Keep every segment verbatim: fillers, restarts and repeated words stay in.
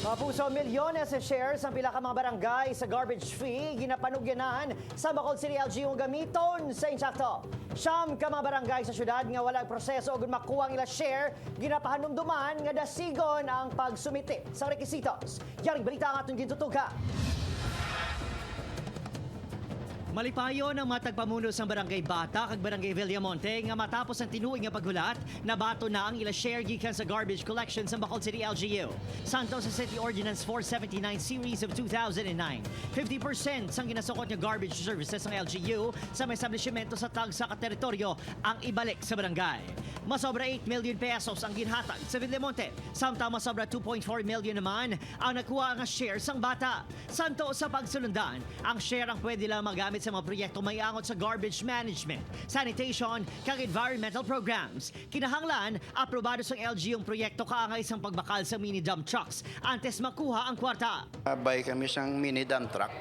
Mga puso, milyones sa shares ang pila ka mga barangay sa garbage fee ginapanugyanan sa Bacolod City L G U nga gamiton sa insakto. Siyam ka mga barangay sa syudad nga wala proseso ug makuha ang ila share, ginapahanumduman nga dasigon ang pagsumite sa requisitos. Yaring balita ang aton gintutukan. Malipayon ang mga tagpamuno sang Barangay Bata kag Barangay Villamonte nga matapos ang tinuig nga paghulat, nabaton na ang ila share gikan sa garbage collection sa Bacolod City L G U. Santo sa City Ordinance four seventy-nine Series of two thousand and nine, fifty percent sang ginasukot nga garbage services sang L G U sa mga establishmento sa tagsa ka teritoryo ang ibalik sa barangay. Masobra eight million pesos ang ginhatag sa Villamonte, samtang masobra two point four million naman ang nakuha nga share sang Bata. Santo sa pagsulundan, ang share ang pwede lang magamit sa mga proyekto may angot sa garbage management, sanitation, kag environmental programs. Kinahanglan, aprobado sang L G U ang proyekto kaangay sang pagbakal sa mini dump trucks antes makuha ang kwarta. Abay kami sang mini dump truck.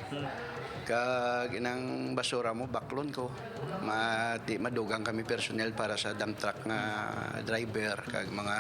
Kag inang basura mo, baklon ko. Ma, di madugang kami personnel para sa dump truck nga driver kag mga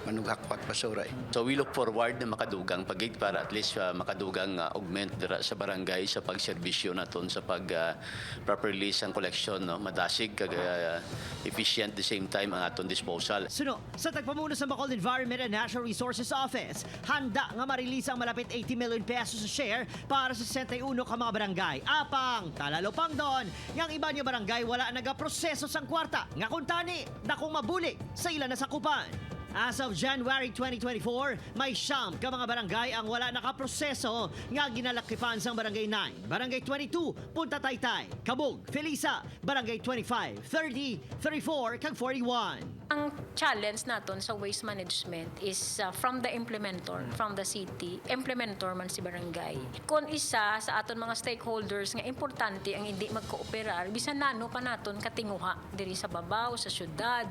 manughakwat basura, eh. So, we look forward na makadugang pa gid para at least, ah, makadugang, ah, augment dira sa barangay sa pagserbisyo naton sa pag, ah, properly sang koleksyon, no? Madasig kag, ah, efficient the same time ang aton disposal. Suno, sa tagpamuno sa Bacolod Environment and Natural Resources Office, handa nga ma-release ang malapit eighty million pesos sa share para sa sesenta y uno ka mga barangay. Apang, talalupangdon nga ang iban nga barangay wala nagaproseso sang kwarta, nga kuntani dakong mabulig sa ila nasakupan. As of January twenty twenty-four, may siyam ka mga barangay ang wala nakaproseso nga ginalakipan sang Barangay nine, Barangay twenty-two, Punta Taytay, Cabug, Felisa, Barangay twenty-five, thirty, thirty-four, kag forty-one. Ang challenge naton sa waste management is, uh, from the implementor, from the city, implementor man si barangay. Kon isa sa aton mga stakeholders nga importante ang hindi magkooperar, bisan nano pa naton katinguha diri sa babaw, sa syudad,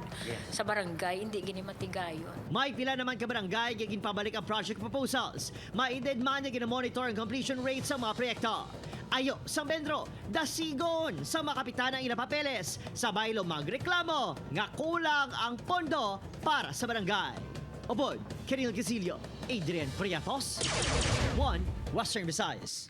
sa barangay, hindi gini matigayon. May pila naman ka barangay nga ginpabalik ang project proposals. Maided man nga gina-monitor ang completion rate sa mga proyekto. Ayo, San Pedro, dasigon sa mga kapitan ang ila papeles, sa baylo magreklamo nga kulang ang pondo para sa barangay. Upod, Kenil Gasilio, Adrian Priatos, One Western Visayas.